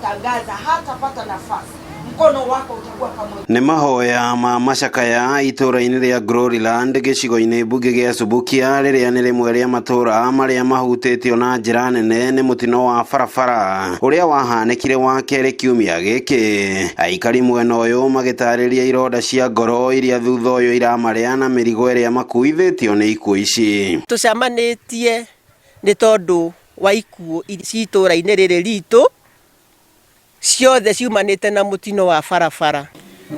Tangaza hatapata nafasi, mkono wako utakuwa pamoja. Nĩ mahoya ma macakaya itũũra-inĩ rĩa Gloryland gĩcigo-inĩ mbunge gĩa Subukia rĩrĩa nĩ rĩmwe rĩa matũũra marĩa mahutĩtio na njĩra nene nĩ mũtino wa barabara ũrĩa wahanĩkire wa kerĩ kiumia gĩkĩ. Aikari mwena ũyũ magĩtarĩria ironda cia ngoro iria thutha ũyũ iramarĩa na mĩrigo ĩrĩa makuithĩtio nĩ ikuũ ici. Tũcemanĩtie nĩ tondũ wa ikuũ ci itũũra-inĩ rĩrĩ ritũ, ciothe ciumanĩte na mũtino wa barabara.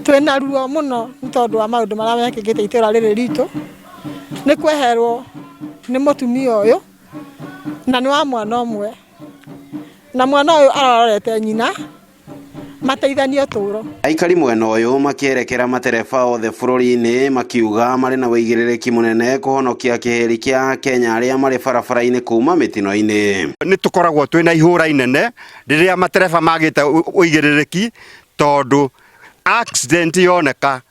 Twĩna ruo mũno nĩ tondũ wa maũndũ marĩa mekĩkĩte itũra rĩrĩ ritũ, nĩ kweherwo nĩ mũtumia ũyũ na nĩ wa mwana ũmwe, na mwana ũyũ arorete nyina mateithanie ũtũũro. Aikari mwena ũyũ makĩerekera matereba othe bũrũri-inĩ makiuga marĩ na ũigĩrĩrĩki mũnene kũhonokia kĩhĩri kĩa Kenya arĩa marĩ barabara-inĩ kuma mĩtino-inĩ. Nĩ tũkoragwo twĩna ihũra inene rĩrĩa matereba magĩte ũigĩrĩrĩki tondũ accident yoneka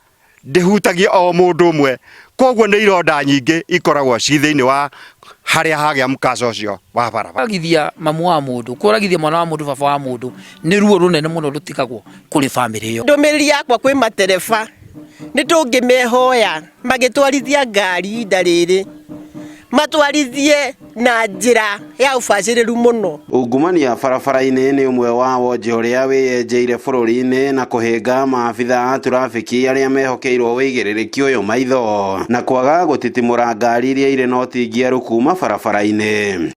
ndĩhutagia o mũndũ ũmwe, koguo nĩ ironda nyingĩ ikoragwo ci thĩinĩ wa harĩa hagĩa mũkasa ũcio wa barabara. Kũragithia mamu wa mũndũ, kũragithia mwana wa mũndũ, baba wa mũndũ, nĩ ruo rũnene mũno rũtigagwo kũrĩ bamĩrĩ ĩyo. Ndũmĩrĩri yakwa kwĩ matereba nĩ tũngĩmehoya magĩtwarithia ngari ihinda rĩrĩ, matwarithie na njĩra ya ũbacĩrĩru mũno. Ungumania barabara-inĩ nĩ ũmwe wa wonje ũrĩa wĩyenjeire bũrũri-inĩ na kũhĩnga maabitha a turabĩki arĩa mehokeirwo ũigĩrĩrĩki ũyũ maitho na kwaga gũtitimũra ngari iria irĩ na ũtingiaru kuma barabara-inĩ.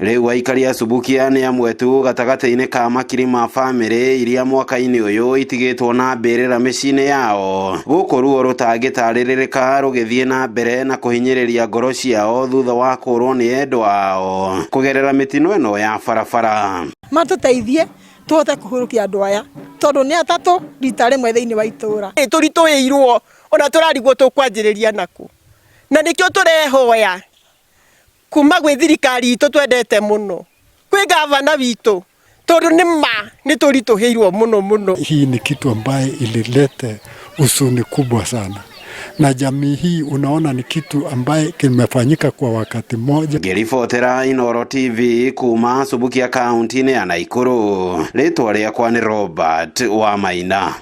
Rĩu aikari a Subukia nĩ amwe tu gatagatĩ-inĩ ka makiri ma bamĩrĩ iria mwaka-inĩ ũyũ itigĩtwo na mbĩrĩra mĩciĩ-inĩ yao, gũkũ ruo rũtangĩtarĩrĩka rũgĩthiĩ na mbere na kũhinyĩrĩria ngoro ciao thutha wa kũrwo nĩ endwa ao kũgerera mĩtino ĩno ya barabara. Matũteithie tũhote kũhurũkia andũ aya tondũ nĩ atatũ rita rĩmwe thĩinĩ wa itũũra. Tũritũhĩirwo ona tũrarigwo tũkwanjĩrĩria nakũ, na nĩkĩo tũrehoya kuma gwĩ thirikari itũ twendete mũno, kwĩ gavana witũ, tondũ nĩ ma nĩ tũritũhĩirwo mũno mũno. Hii ni kitu ambaye ililete huzuni kubwa sana, na jamii hii unaona ni kitu ambaye kimefanyika kwa wakati mmoja. Ngĩribotera Inooro TV kuma Subukia kaunti-inĩ ya Naikuru, rĩtwa rĩakwa nĩ Robert Wamaina.